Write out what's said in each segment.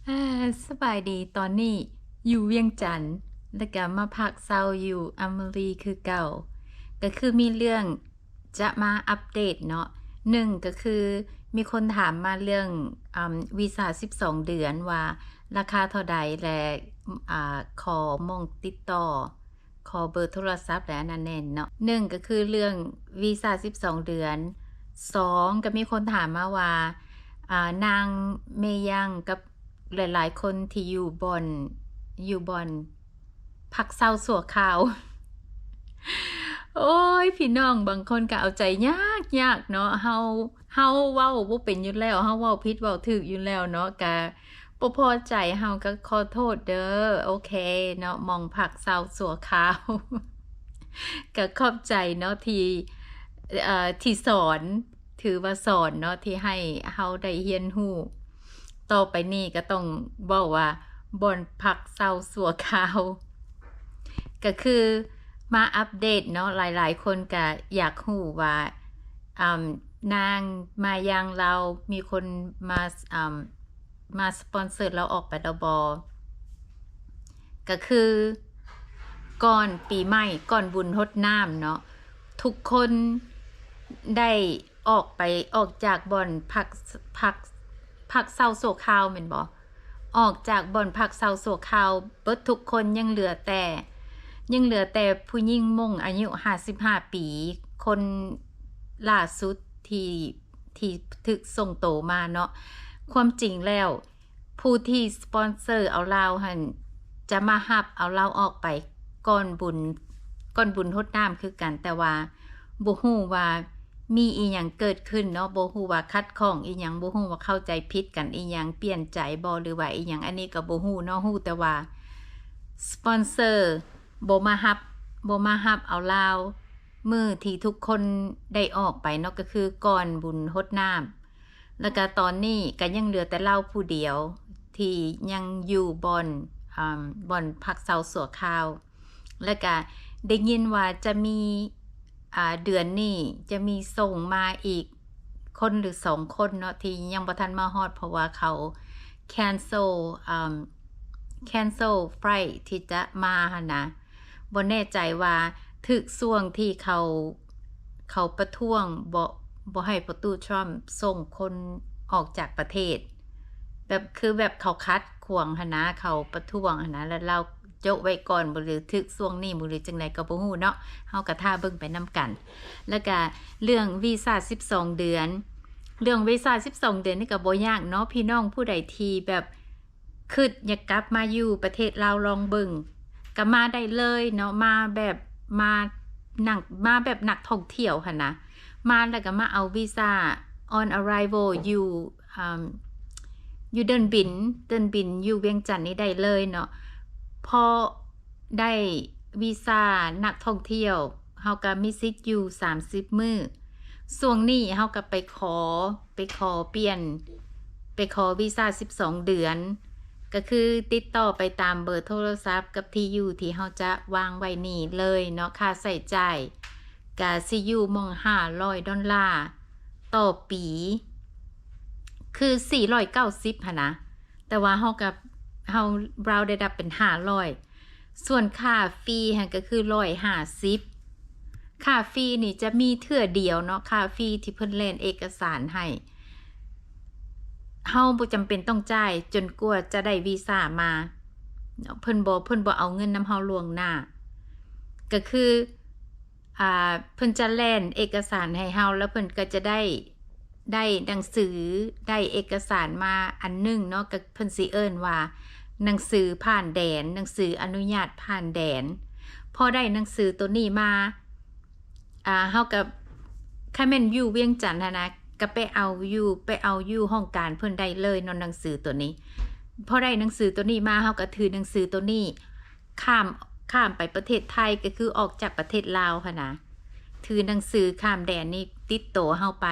ອ່າ ສະບາຍດີ ຕອນນີ້ຢູ່ວຽງຈັນ ແລ້ວກະມາພັກເຊົາຢູ່ອາມາຣີຄືເກົ່າ. ກະຄືມີເລື່ອງຈະມາອັບເດດເນາະ. ໜຶ່ງກະຄືມີຄົນຖາມມາເລື່ອງ ອາ ວີຊາສິບສອງເດືອນວ່າລາຄາເທົ່າໃດ ແລະ ອາ ຂໍໝ່ອງຕິດຕໍ່ ຂໍເບີໂທລະສັບ ແລະ ອັນນັ້ນແນ່ເນາະ. ໜຶ່ງກະຄືເລື່ອງວີຊາສິບສອງເດືອນ. ສອງກະມີຄົນຖາມມາວ່າ ອາ ນາງເມຢັງກັບຫຼາຍໆຄົນທີ່ຢູ່ບ່ອນ ຢູ່ບ່ອນພັກເຊົາຊົ່ວຄາວ. ໂອ້ຍ ພີ່ນ້ອງບາງຄົນກະເອົາໃຈຍາກໆເນາະ. ເຮົາ ເຮົາເວົ້າບໍ່ເປັນຢູ່ແລ້ວ ເຮົາເວົ້າຜິດເວົ້າຖືກຢູ່ແລ້ວເນາະ ກະບໍ່ພໍໃຈ ເຮົາກະຂໍໂທດເດີ. ໂອເຄເນາະ ໝ່ອງພັກເຊົາຊົ່ວຄາວ ກະຂອບໃຈເນາະທີ່ ເອີ ທີ່ສອນ ຖືວ່າສອນເນາະ ທີ່ໃຫ້ເຮົາໄດ້ຮຽນຮູ້. ຕໍ່ໄປນີ້ກະຕ້ອງເວົ້າວ່າບ່ອນພັກເຊົາຊົ່ວຄາວ. ກະຄືມາອັບເດດເນາະ ຫຼາຍໆຄົນກະຢາກຮູ້ວ່າ ອາ ນາງມາຢາງລາວ ມີຄົນມາ ອາ ມາສະປອນເຊີລາວອອກໄປແລ້ວບໍ່? ກະຄືກ່ອນປີໃໝ່ ກ່ອນບຸນຫົດນ້ຳເນາະ ທຸກຄົນໄດ້ອອກໄປ ອອກຈາກບ່ອນພັກ ພັກ ພັກເຊົາຊົ່ວຄາວແມ່ນບໍ່? ອອກຈາກບ່ອນພັກເຊົາຊົ່ວຄາວເບິດທຸກຄົນ ຍັງເຫຼືອແຕ່ ຍັງເຫຼືອແຕ່ຜູ້ຍິງມົ້ງອາຍຸຫ້າສິບຫ້າປີ ຄົນລ່າສຸດທີ່ ທີ່ຖືກສົ່ງໂຕມາເນາະ. ຄວາມຈິງແລ້ວ ຜູ້ທີ່ສະປອນເຊີເອົາລາວຫັ້ນ ຈະມາຮັບເອົາລາວອອກໄປກ່ອນບຸນ ກ່ອນບຸນຫົດນ້ຳຄືກັນ ແຕ່ວ່າບໍ່ຮູ້ວ່າມີອີ່ຫຍັງເກີດຂຶ້ນເນາະ ບໍ່ຮູ້ວ່າຂັດຂ້ອງອີ່ຫຍັງ ບໍ່ຮູ້ວ່າເຂົ້າໃຈຜິດກັນອີ່ຫຍັງ ປ່ຽນໃຈບໍ່ ຫຼືວ່າອີ່ຫຍັງ ອັນນີ້ກະບໍ່ຮູ້ເນາະ. ຮູ້ແຕ່ວ່າສະປອນເຊີບໍ່ມາຮັບ ບໍ່ມາຮັບເອົາລາວ ມື້ທີ່ທຸກຄົນໄດ້ອອກໄປເນາະ ກະຄືກ່ອນບຸນຫົດນ້ຳ. ແລ້ວກະຕອນນີ້ກະຍັງເຫຼືອແຕ່ລາວຜູ້ດຽວທີ່ຍັງຢູ່ບ່ອນ ອາ ບ່ອນພັກເຊົາຊົ່ວຄາວ. ແລ້ວກະໄດ້ຍິນວ່າຈະມີ ອາ ເດືອນນີ້ຈະມີສົ່ງມາອີກຄົນ ຫຼື ສອງຄົນເນາະ ທີ່ຍັງບໍ່ທັນມາຮອດ ເພາະວ່າເຂົາ cancel ອາ cancel flight ທີ່ຈະມາຫັ້ນນະ. ບໍ່ແນ່ໃຈວ່າຖືກຊ່ວງທີ່ເຂົາ ເຂົາປະທ້ວງ ບໍ່ ບໍ່ໃຫ້ປະຕູທຣຳສົ່ງຄົນອອກຈາກປະເທດ ແບບ ຄືແບບເຂົາຂັດຂວາງຫັ້ນນະ ເຂົາປະທ້ວງຫັ້ນນະ ແລ້ວລາວໂຈະໄວ້ກ່ອນບໍ່ ຫຼືຖືກຊ່ວງນີ້ບໍ່ ຫຼືຈັ່ງໃດກະບໍ່ຮູ້ເນາະ. ເຮົາກະຖ້າເບິ່ງໄປນຳກັນ. ແລ້ວກະເລື່ອງວີຊາສິບສອງເດືອນ ເລື່ອງວີຊາສິບສອງເດືອນນີ້ກະບໍ່ຍາກເນາະ ພີ່ນ້ອງຜູ້ໃດທີ່ແບບ ຄຶດຢາກກັບມາຢູ່ປະເທດລາວລອງເບິ່ງ ກະມາໄດ້ເລີຍເນາະ ມາແບບ ມານັກ ມາແບບນັກທ່ອງທ່ຽວຫັ້ນນະ ມາແລ້ວກະມາເອົາວີຊາ on arrival ຢູ່ ອາ ຢູ່ເດີ່ນບິນ ເດີ່ນບິນຢູ່ວຽງຈັນນີ້ໄດ້ເລີຍເນາະ. ເພາະໄດ້ວີຊານັກທ່ອງທ່ຽວ ເຮົາກະມີສິດຢູ່ສາມສິບມື້. ຊ່ວງນີ້ເຮົາກະໄປຂໍ ໄປຂໍປ່ຽນ ໄປຂໍວີຊາສິບສອງເດືອນ ກະຄືຕິດຕໍ່ໄປຕາມເບີໂທລະສັບກັບທີ່ຢູ່ທີ່ເຮົາຈະວາງໄວ້ນີ້ເລີຍເນາະ. ຄ່າໃຊ້ຈ່າຍກະຊິຢູ່ໝ່ອງຫ້າຮ້ອຍດອນລາຕໍ່ປີ ຄືສີ່ຮ້ອຍເກົ້າສິບຫັ້ນນະ ແຕ່ວ່າເຮົາກະ ເຮົາ ເຮົາໄດ້ຮັບເປັນຫ້າຮ້ອຍ. ສ່ວນຄ່າຟຣີຫັ້ນກະຄືຮ້ອຍຫ້າສິບ. ຄ່າຟຣີນີ້ຈະມີເທື່ອດຽວເນາະ ຄ່າຟຣີທີ່ເພິ່ນແລ່ນເອກະສານໃຫ້ ເຮົາບໍ່ຈຳເປັນຕ້ອງຈ່າຍຈົນກວ່າຈະໄດ້ວີຊາມາເນາະ ເພິ່ນບໍ່ ເພິ່ນບໍ່ເອົາເງິນນຳເຮົາລ່ວງໜ້າ ກະຄື ອາ ເພິ່ນຈະແລ່ນເອກະສານໃຫ້ເຮົາ ແລ້ວເພິ່ນກະຈະໄດ້ ໄດ້ໜັງສື ໄດ້ເອກະສານມາອັນໜຶ່ງເນາະ ກະເພິ່ນຊິເອີ້ນວ່າໜັງສືຜ່ານແດນ ໜັງສືອະນຸຍາດຜ່ານແດນ. ພໍໄດ້ໜັງສືໂຕນີ້ມາ ອາ ເຮົາກະ ຄັນແມ່ນຢູ່ວຽງຈັນຫັ້ນນະ ກະໄປເອົາຢູ່ ໄປເອົາຢູ່ຫ້ອງການເພິ່ນໄດ້ເລີຍເນາະ ໜັງສືໂຕນີ້. ພໍໄດ້ໜັງສືໂຕນີ້ມາ ເຮົາກະຖືໜັງສືໂຕນີ້ ຂ້າມ ຂ້າມໄປປະເທດໄທ ກະຄືອອກຈາກປະເທດລາວຫັ້ນນະ ຖືໜັງສືຂ້າມແດນນີ້ຕິດໂຕເຮົາໄປ.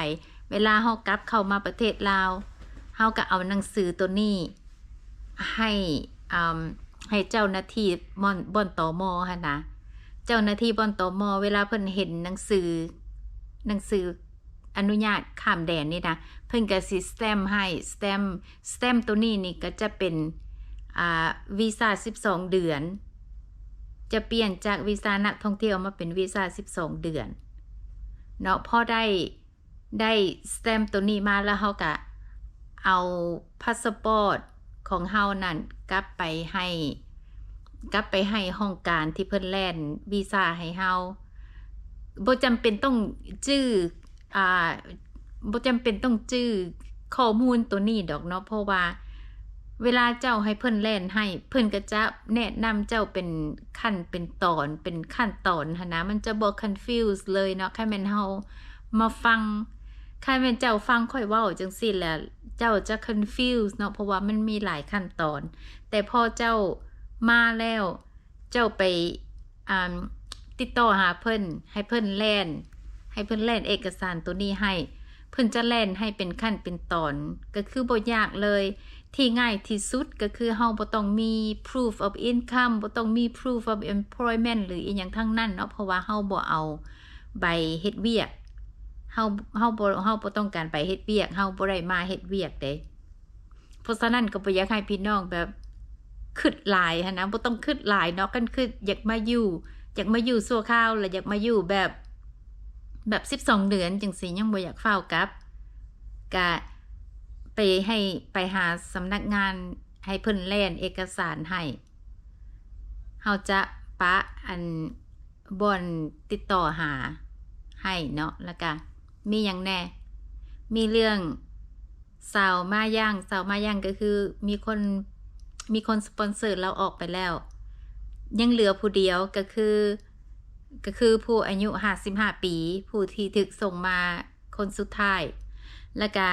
ເວລາເຮົາກັບເຂົ້າມາປະເທດລາວ ເຮົາກະເອົາໜັງສືໂຕນີ້ໃຫ້ ອາ ໃຫ້ເຈົ້າໜ້າທີ່ບ່ອນ ບ່ອນ ຕມ ຫັ້ນນະ. ເຈົ້າໜ້າທີ່ບ່ອນ ຕມ ເວລາເພິ່ນເຫັນໜັງສື ໜັງສື ອະນຸຍາດຂ້າມແດນນີ້ນະ ເພິ່ນກໍຊິສະແຕັມໃຫ້ ສະແຕັມ ສະແຕັມໂຕນີ້ນີ້ກໍຈະເປັນ ອ່າ ວີຊາສິບສອງເດືອນ ຈະປ່ຽນຈາກວີຊານັກທ່ອງທ່ຽວມາເປັນວີຊາສິບສອງເດືອນເນາະ. ພໍໄດ້ ໄດ້ສະແຕັມໂຕນີ້ມາແລ້ວ ເຮົາກະເອົາພາສປອດຂອງເຮົານັ້ນກັບໄປໃຫ້ ກັບໄປໃຫ້ຫ້ອງການທີ່ເພິ່ນແລ່ນວີຊາໃຫ້ເຮົາ. ບໍ່ຈຳເປັນຕ້ອງຈື່ ອ່າ ບໍ່ຈຳເປັນຕ້ອງຈື່ຂໍ້ມູນໂຕນີ້ດອກເນາະ ເພາະວ່າເວລາເຈົ້າໃຫ້ເພິ່ນແລ່ນໃຫ້ ເພິ່ນກໍຈະແນະນຳເຈົ້າເປັນຂັ້ນເປັນຕອນ ເປັນຂັ້ນຕອນຫັ້ນນະ ມັນຈະບໍ່ຄອນຟິວເລີຍເນາະ. ຄັນແມ່ນເຮົາມາຟັງ ຄັນແມ່ນເຈົ້າຟັງຂ້ອຍເວົ້າຈັ່ງຊີ້ແຫຼະ ເຈົ້າຈະຄອນຟິວເນາະ ເພາະວ່າມັນມີຫຼາຍຂັ້ນຕອນ. ແຕ່ພໍເຈົ້າມາແລ້ວ ເຈົ້າໄປ ອ່າ ຕິດຕໍ່ຫາເພິ່ນ ໃຫ້ເພິ່ນແລ່ນ ໃຫ້ເພິ່ນແລ່ນເອກະສານໂຕນີ້ໃຫ້ ເພິ່ນຈະແລ່ນໃຫ້ເປັນຂັ້ນເປັນຕອນ ກໍຄືບໍ່ຍາກເລີຍ. ທີ່ງ່າຍທີ່ສຸດກໍຄືເຮົາບໍ່ຕ້ອງມີ proof of income ບໍ່ຕ້ອງມີ proof of employment ຫຼືອີ່ຫຍັງທັງນັ້ນເນາະ ເພາະວ່າເຮົາບໍ່ເອົາໃບເຮັດວຽກ ເຮົາ ເຮົາບໍ່ ເຮົາບໍ່ຕ້ອງການໃບເຮັດວຽກ ເຮົາບໍ່ໄດ້ມາເຮັດວຽກເດ້. ເພາະສະນັ້ນກໍບໍ່ຢາກໃຫ້ພີ່ນ້ອງແບບຄຶດຫຼາຍຫັ້ນນະ ບໍ່ຕ້ອງຄຶດຫຼາຍເນາະ. ຄັນຄຶດຢາກມາຢູ່ ຢາກມາຢູ່ຊົ່ວຄາວ ແລະ ຢາກມາຢູ່ແບບ ແບບສິບສອງເດືອນຈັ່ງຊີ້ ຍັງບໍ່ຢາກຟ້າວກັບ ກະໄປໃຫ້ ໄປຫາສຳນັກງານໃຫ້ເພິ່ນແລ່ນເອກະສານໃຫ້. ເຮົາຈະປະອັນ ບ່ອນຕິດຕໍ່ຫາໃຫ້ເນາະ. ແລ້ວກະມີຫຍັງແດ່? ມີເລື່ອງຊາວມາຢ່າງ ຊາວມາຢ່າງກໍຄືມີຄົນ ມີຄົນສະປອນເຊີລາວອອກໄປແລ້ວ ຍັງເຫຼືອຜູ້ດຽວ ກໍຄື ກໍຄືຜູ້ອາຍຸຫ້າສິບຫ້າປີ ຜູ້ທີ່ຖືກສົ່ງມາຄົນສຸດທ້າຍ. ແລ້ວກະ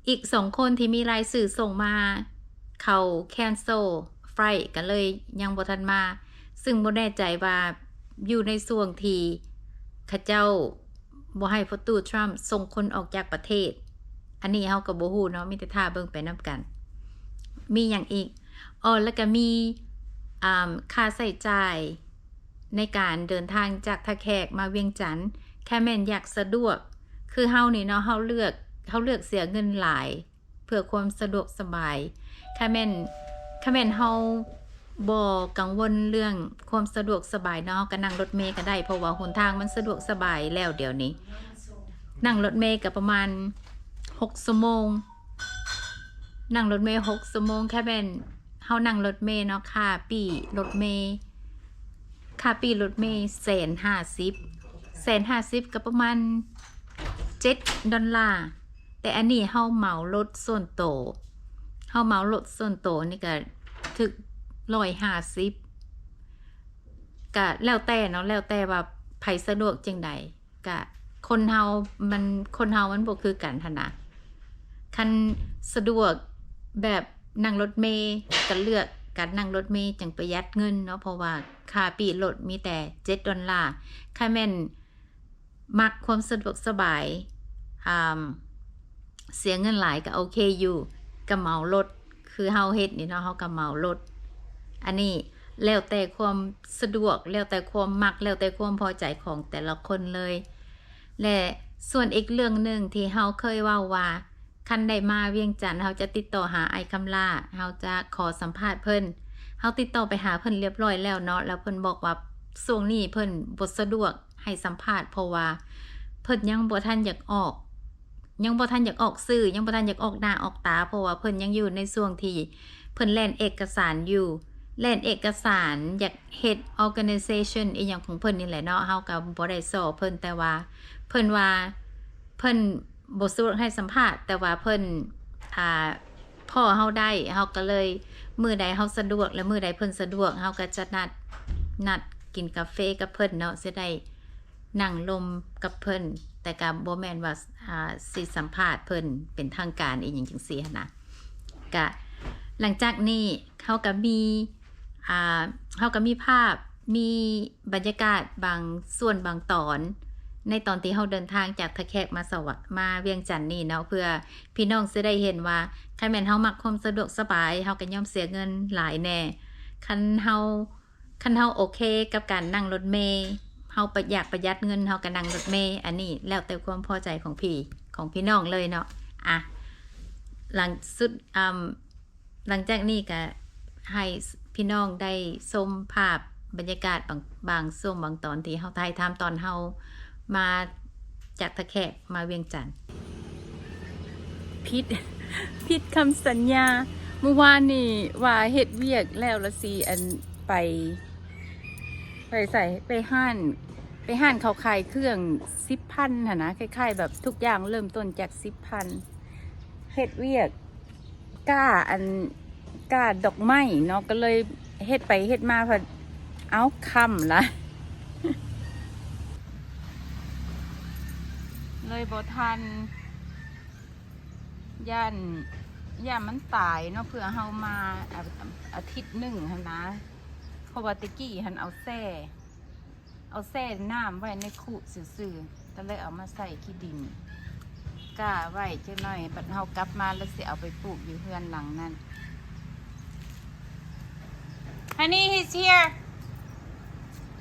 ອີກສອງຄົນທີ່ມີລາຍຊື່ສົ່ງມາ ເຂົາ cancel flight ກໍເລີຍຍັງບໍ່ທັນມາ ຊຶ່ງບໍ່ແນ່ໃຈວ່າຢູ່ໃນຊ່ວງທີ່ເຂົາເຈົ້າບໍ່ໃຫ້ພໍ່ຕູ້ທຣຳສົ່ງຄົນອອກຈາກປະເທດ ອັນນີ້ເຮົາກໍບໍ່ຮູ້ເນາະ ມີແຕ່ຖ້າເບິ່ງໄປນຳກັນ. ມີຫຍັງອີກ? ອໍ ແລ້ວກໍມີ ອ່າ ຄ່າໃຊ້ຈ່າຍໃນການເດີນທາງຈາກທ່າແຂກມາວຽງຈັນ ແຄ່ແມ່ນຢາກສະດວກ ຄືເຮົານີ້ເນາະ ເຮົາເລືອກ ເຮົາເລືອກເສຍເງິນຫຼາຍ ເພື່ອຄວາມສະດວກສະບາຍ. ຄັນແມ່ນ ຄັນແມ່ນເຮົາບໍ່ກັງວົນເລື່ອງຄວາມສະດວກສະບາຍເນາະ ເຮົາກໍນັ່ງລົດເມກໍໄດ້ ເພາະວ່າຫົນທາງມັນສະດວກສະບາຍແລ້ວດຽວນີ້. ນັ່ງລົດເມກໍປະມານຫົກຊົ່ວໂມງ ນັ່ງລົດເມຫົກຊົ່ວໂມງ. ຄັນແມ່ນເຮົານັ່ງລົດເມເນາະ ຄ່າປີ້ລົດເມ ຄ່າປີ້ລົດເມແສນຫ້າສິບ ແສນຫ້າສິບກໍປະມານເຈັດດອນລາ. ແຕ່ອັນນີ້ເຮົາເໝົາລົດສ່ວນໂຕ ເຮົາເໝົາລົດສ່ວນໂຕນີ້ກະຖືກຮ້ອຍຫ້າສິບ ກະແລ້ວແຕ່ເນາະ ແລ້ວແຕ່ວ່າໃຜສະດວກຈັ່ງໃດ. ກະຄົນເຮົາມັນ ຄົນເຮົາມັນບໍ່ຄືກັນຫັ້ນນະ. ຄັນສະດວກແບບນັ່ງລົດເມ ກະເລືອກການນັ່ງລົດເມຈັ່ງປະຢັດເງິນເນາະ ເພາະວ່າຄ່າປີ້ລົດມີແຕ່ເຈັດດອນລາ. ຄັນແມ່ນ ມັກຄວາມສະດວກສະບາຍ ອ່າ ເສຍເງິນຫຼາຍກໍໂອເຄຢູ່ ກໍເໝົາລົດ ຄືເຮົາເຮັດນີ້ເນາະ ເຮົາກໍເໝົາລົດ. ອັນນີ້ແລ້ວແຕ່ຄວາມສະດວກ ແລ້ວແຕ່ຄວາມມັກ ແລ້ວແຕ່ຄວາມພໍໃຈຂອງແຕ່ລະຄົນເລີຍ. ແລະ ສ່ວນອີກເລື່ອງໜຶ່ງທີ່ເຮົາເຄີຍເວົ້າວ່າ ຄັນໄດ້ມາວຽງຈັນ ເຮົາຈະຕິດຕໍ່ຫາອ້າຍຄຳຫຼ້າ ເຮົາຈະຂໍສຳພາດເພິ່ນ. ເຮົາຕິດຕໍ່ໄປຫາເພິ່ນລຽບຮ້ອຍແລ້ວເນາະ ແລ້ວເພິ່ນບອກວ່າຊ່ວງນີ້ເພິ່ນບໍ່ສະດວກໃຫ້ສຳພາດ ເພາະວ່າເພິ່ນຍັງບໍ່ທັນຢາກອອກ ຍັງບໍ່ທັນຢາກອອກສື່ ຍັງບໍ່ທັນຢາກອອກໜ້າອອກຕາ ເພາະວ່າເພິ່ນຍັງຢູ່ໃນຊ່ວງທີ່ເພິ່ນແລ່ນເອກະສານຢູ່ ແລ່ນເອກະສານ ຢາກເຮັດ organization ອີ່ຫຍັງຂອງເພິ່ນນີ້ແຫຼະເນາະ. ເຮົາກໍບໍ່ໄດ້ສໍ້ເພິ່ນ ແຕ່ວ່າເພິ່ນວ່າ ເພິ່ນບໍ່ສະດວກໃຫ້ສຳພາດ ແຕ່ວ່າເພິ່ນ ອ່າ ພໍ້ເຮົາໄດ້ ເຮົາກໍເລີຍ ມື້ໃດເຮົາສະດວກ ແລະ ມື້ໃດເພິ່ນສະດວກ ເຮົາກໍຈະນັດ ນັດກິນກາເຟກັບເພິ່ນເນາະ ຊິໄດ້ນັ່ງລົມກັບເພິ່ນ. ແຕ່ກໍບໍ່ແມ່ນວ່າ ອ່າ ຊິສຳພາດເພິ່ນເປັນທາງການອີ່ຫຍັງຈັ່ງຊີ້ຫັ້ນນະ. ກະ ຫຼັງຈາກນີ້ເຮົາກໍມີ ອ່າ ເຮົາກໍມີພາບ ມີບັນຍາກາດບາງສ່ວນບາງຕອນ ໃນຕອນທີ່ເຮົາເດີນທາງຈາກທ່າແຂກມາສະຫວະ ມາວຽງຈັນນີ້ເນາະ ເພື່ອພີ່ນ້ອງຊິໄດ້ເຫັນວ່າ ຄັນແມ່ນເຮົາມັກຄວາມສະດວກສະບາຍ ເຮົາກໍຍອມເສຍເງິນຫຼາຍແດ່. ຄັນເຮົາ ຄັນເຮົາໂອເຄກັບການນັ່ງລົດເມ ເຮົາປະ ຢາກປະຢັດເງິນ ເຮົາກໍນັ່ງລົດເມ. ອັນນີ້ແລ້ວແຕ່ຄວາມພໍໃຈຂອງພີ່ ຂອງພີ່ນ້ອງເລີຍເນາະ. ອະ ຫຼັງສຸດ ອາ ຫຼັງຈາກນີ້ກໍໃຫ້ພີ່ນ້ອງໄດ້ຊົມພາບບັນຍາກາດບາງ ບາງຊ່ວງບາງຕອນທີ່ເຮົາຖ່າຍທຳຕອນເຮົາມາຈາກທ່າແຂກມາວຽງຈັນ. ຜິດ ຜິດຄຳສັນຍາ. ມື້ວານນີ້ວ່າເຮັດວຽກແລ້ວລະຊິ ອັນ ໄປ ໄປໃສ ໄປຮ້ານ ໄປຮ້ານເຂົາຂາຍເຄື່ອງສິບພັນຫັ້ນນະ ຄ້າຍໆແບບທຸກຢ່າງເລີ່ມຕົ້ນຈາກສິບພັນ. ເຮັດວຽກກ້າ ອັນ ກ້າດອກໄມ້ເນາະ ກໍເລີຍເຮັດໄປເຮັດມາພັດ ເອົ້າ ຄ່ຳລະ ເລີຍບໍ່ທັນ. ຢ້ານ ຢ້ານມັນຕາຍເນາະ ເພື່ອເຮົາມາອາ ອາທິດໜຶ່ງຫັ້ນນະ. ເພາະວ່າແຕ່ກີ້ຫັ້ນເອົາແຊ່ ເອົາແຊ່ນ້ຳໄວ້ໃນຄຸຊື່ໆ ກໍເລີຍເອົາມາໃສ່ຂີ້ດິນກ້າໄວ້ຈັກໜ້ອຍ ບັດເຮົາກັບມາແລ້ວຊິເອົາໄປປູກຢູ່ເຮືອນຫຼັງນັ້ນ. Honey, he's here.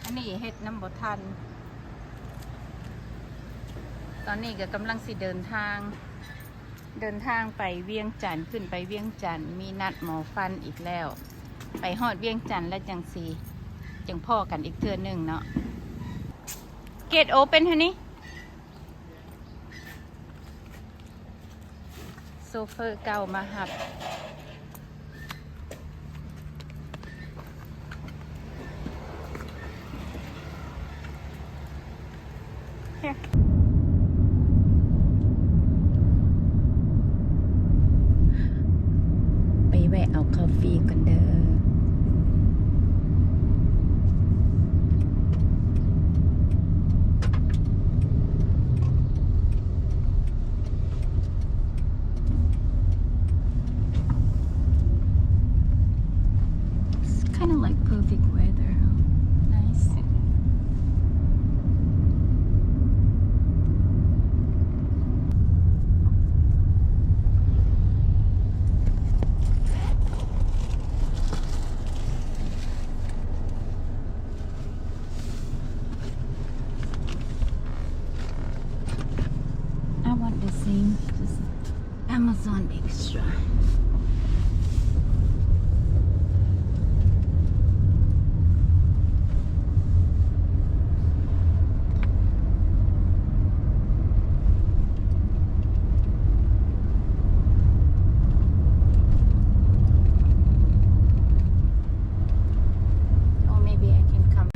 ອັນນີ້ເຮັດນຳບໍ່ທັນ. ຕອນນີ້ກໍກຳລັງຊິເດີນທາງ ເດີນທາງໄປວຽງຈັນ ຂຶ້ນໄປວຽງຈັນ ມີນັດໝໍຟັນອີກແລ້ວ. ໄປຮອດວຽງຈັນແລ້ວຈັ່ງຊິ ຈັ່ງພໍ້ກັນອີກເທື່ອໜຶ່ງເນາະ. Gate open, honey. ໂຊເຟີເກົ່າມາຮັບ. Here. ໄປແວະເອົາຄອບຟີກ່ອນເດີ. It's kinda like perfect weather, huh? Nice. I want the same, just Amazon Extra. Or maybe I can come.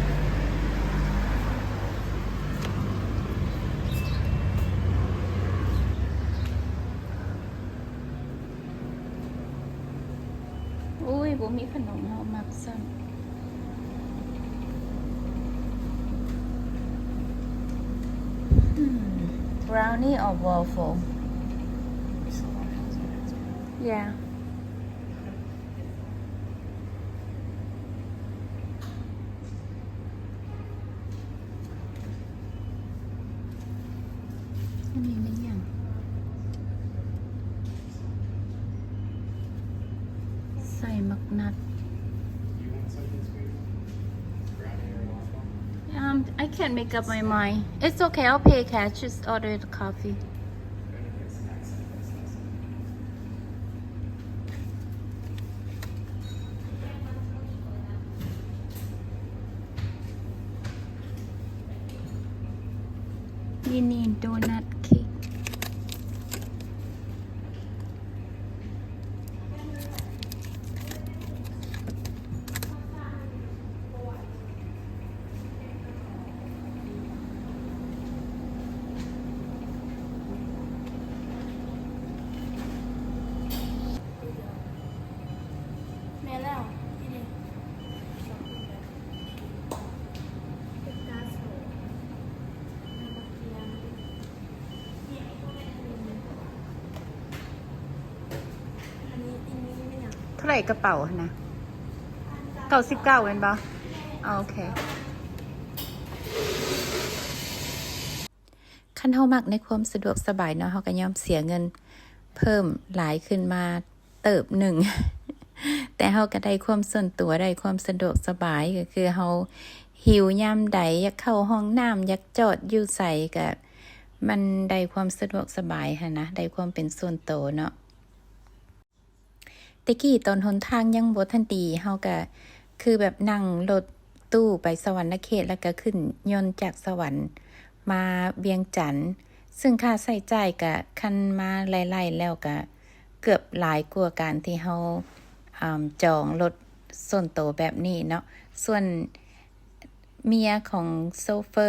ໂອ້ຍ ບໍ່ມີຂະໜົມເຮົາມັກຊ້ຳ. ອືມ brownie or waffle? Yeah. ອັນນີ້ແມ່ນຫຍັງ? ໃສ່ໝາກນັດ. Um, I can't make up my mind. It's okay, I'll pay cash. Just order the coffee. ນີ້ ນີ້ ໂດນັດເຄັກ. ແມ່ນແລ້ວ ນີ້ເດ້ ເທົ່າໃດກະເປົາຫັ້ນນະ? ເກົ້າສິບເກົ້າແມ່ນບໍ່? ໂອເຄ. ຄັນເຮົາມັກໃນຄວາມສະດວກສະບາຍເນາະ ເຮົາກໍຍອມເສຍເງິນເພີ່ມຫຼາຍຂຶ້ນມາເຕີບໜຶ່ງ ແຕ່ເຮົາກໍໄດ້ຄວາມສ່ວນຕົວ ໄດ້ຄວາມສະດວກສະບາຍ ກໍຄືເຮົາ ຫິວຍາມໃດ ຢາກເຂົ້າຫ້ອງນ້ຳ ຢາກຈອດຢູ່ໃສ ກະມັນໄດ້ຄວາມສະດວກສະບາຍຫັ້ນນະ ໄດ້ຄວາມເປັນສ່ວນໂຕເນາະ. ແຕ່ກີ້ຕອນຫົນທາງຍັງບໍ່ທັນດີ ເຮົາກະຄືແບບນັ່ງລົດຕູ້ໄປສະຫວັນນະເຂດ ແລ້ວກະຂຶ້ນຍົນຈາກສະຫວັນມາວຽງຈັນ ເຊິ່ງຄ່າໃຊ້ຈ່າຍກະ ຄັນມາໄລ່ໆແລ້ວກະເກືອບຫຼາຍກວ່າການທີ່ເຮົາ ອາ ຈອງລົດສ່ວນໂຕແບບນີ້ເນາະ. ສ່ວນ ເມຍຂອງໂຊເຟີ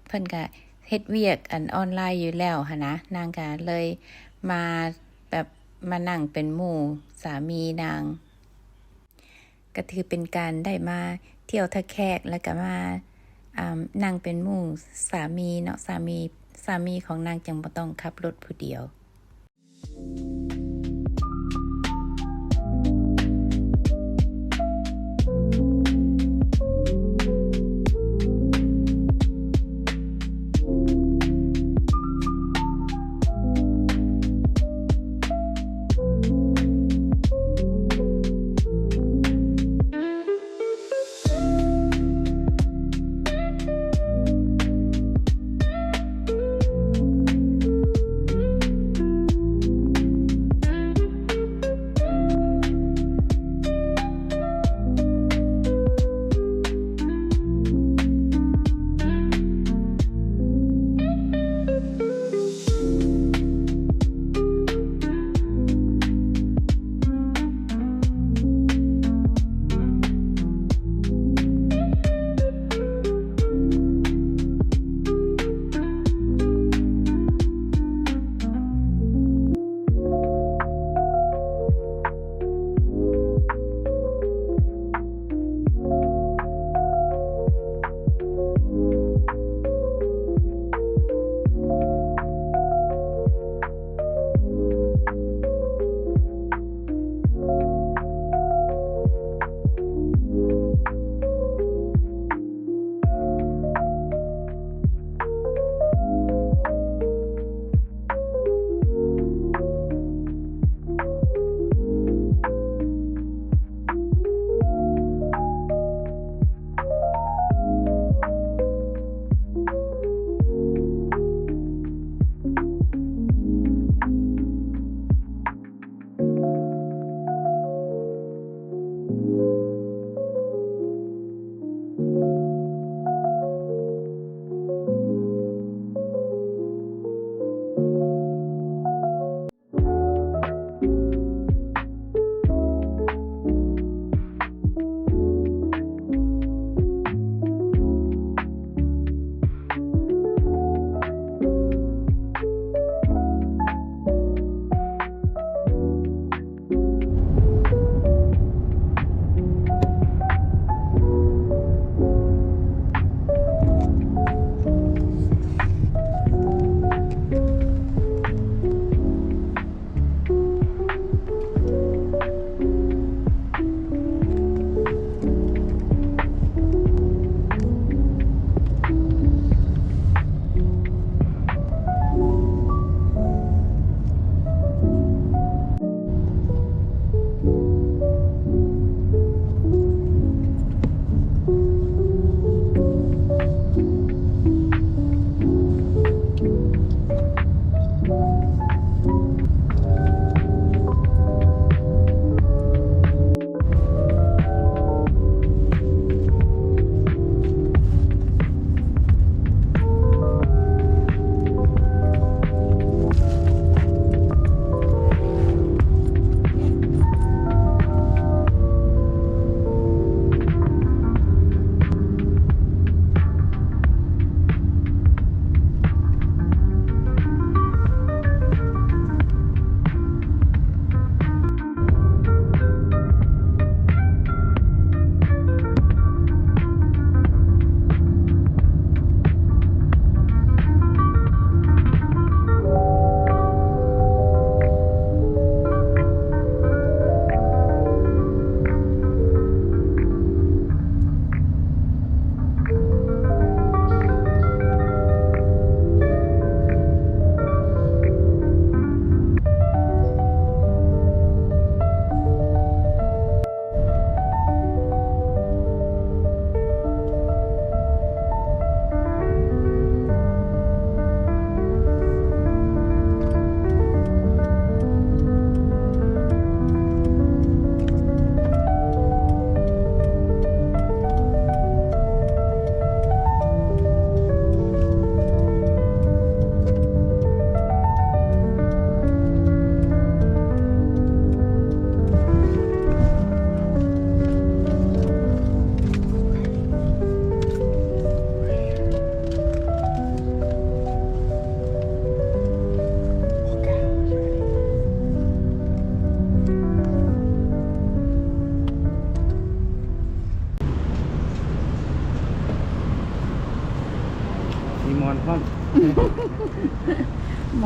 ເພິ່ນກະເຮັດວຽກອັນອອນລາຍຢູ່ແລ້ວຫັ້ນນະ ນາງກະເລີຍມາແບບມານັ່ງເປັນໝູ່ສາມີນາງ ກະຖືເປັນການໄດ້ມາທ່ຽວທ່າແຂກ ແລ້ວກະມາ ອາ ນັ່ງເປັນໝູ່ສາມີເນາະ ສາມີ ສາມີຂອງນາງຈຶ່ງບໍ່ຕ້ອງຂັບລົດຜູ້ດຽວ.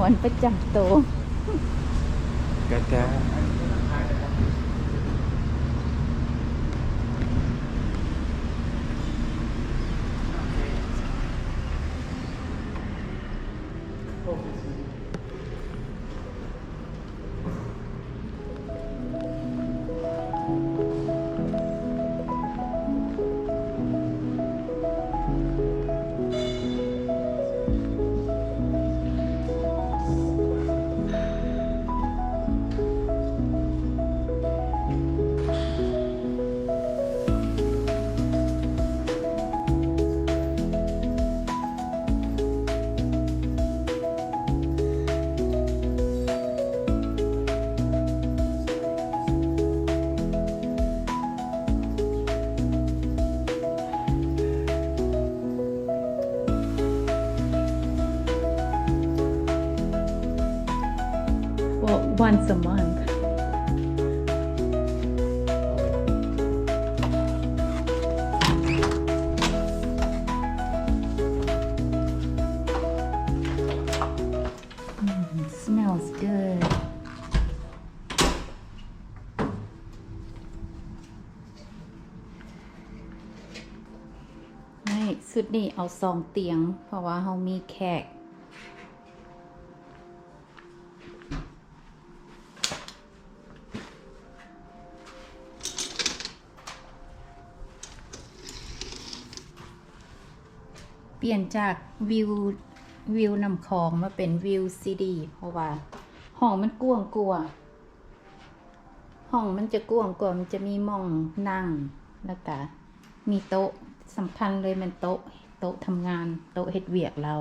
ວນປະຈຳໂຕ. ກະແຕ່ Well, once a month. Mm, smells good. ໃນຊຸດນີ້ເອົາສອງຕຽງ ເພາະວ່າເຮົາມີແຂກ. ປ່ຽນຈາກວິວ ວິວນ້ຳຂອງມາເປັນວິວຊີດີ ເພາະວ່າຫ້ອງມັນກວ້າງກວ່າ. ຫ້ອງມັນຈະກວ້າງກວ່າ ມັນຈະມີໝ່ອງນັ່ງ ແລ້ວກະມີໂຕະ ສຳຄັນເລີຍແມ່ນໂຕະ ໂຕະທຳງານ ໂຕະເຮັດວຽກລາວ.